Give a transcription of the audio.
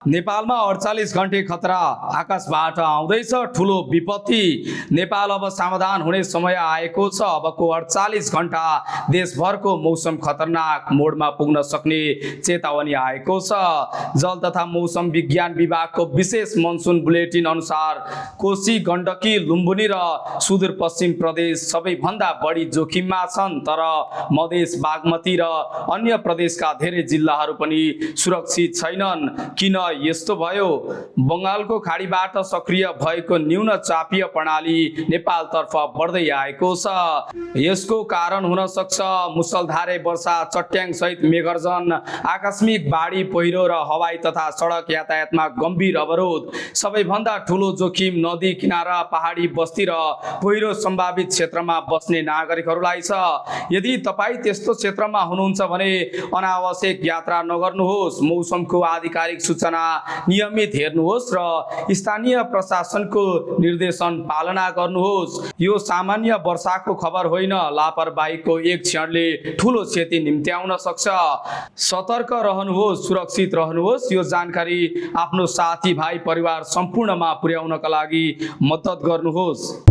नेपालमा 48 घण्टे खतरा आकाशबाट आउँदैछ ठुलो विपत्ति। नेपाल अब सावधान हुने समय आएको छ। अबको 48 घण्टा देशभरको मौसम खतरनाक मोडमा पुग्न सक्ने चेतावनी आएको छ। जल तथा मौसम विज्ञान विभागको विशेष मनसुन बुलेटिन अनुसार कोशी, गण्डकी, लुम्बिनी र सुदूरपश्चिम प्रदेश सबैभन्दा बढी जोखिममा छन्, तर मधेस, बागमती र अन्य प्रदेशका धेरै जिल्लाहरू पनि सुरक्षित छैनन्। किन यस्तो भयो? बंगालको खाडीबाट सक्रिय भएको न्यून चापीय प्रणाली नेपालतर्फ बढ्दै आएको छ। यसको कारण हुन सक्छ मुसलधारे वर्षा, चट्याङ सहित मेघर्जन, आकस्मिक बाढी, पहिरो र हवाई तथा सडक यातायातमा गम्भीर अवरोध। सबैभन्दा ठूलो जोखिम नदी किनारा, पहाडी बस्ती र पहिरो सम्भावित क्षेत्रमा बस्ने नागरिकहरूलाई छ। यदि तपाईँ त्यस्तो क्षेत्रमा हुनुहुन्छ भने अनावश्यक यात्रा नगर्नुहोस्। मौसमको आधिकारिक सूचना नियमित हेर्नुहोस् र स्थानीय प्रशासनको निर्देशन पालना गर्नुहोस्। यो सामान्य वर्षाको खबर होइन, लापरवाहीको एक क्षणले ठूलो क्षति निम्त्याउन सक्छ। सतर्क रहनुहोस्, सुरक्षित रहनुहोस्। यो जानकारी आफ्नो साथी, भाइ, परिवार सम्पूर्णमा पुर्याउनका लागि मद्दत गर्नुहोस्।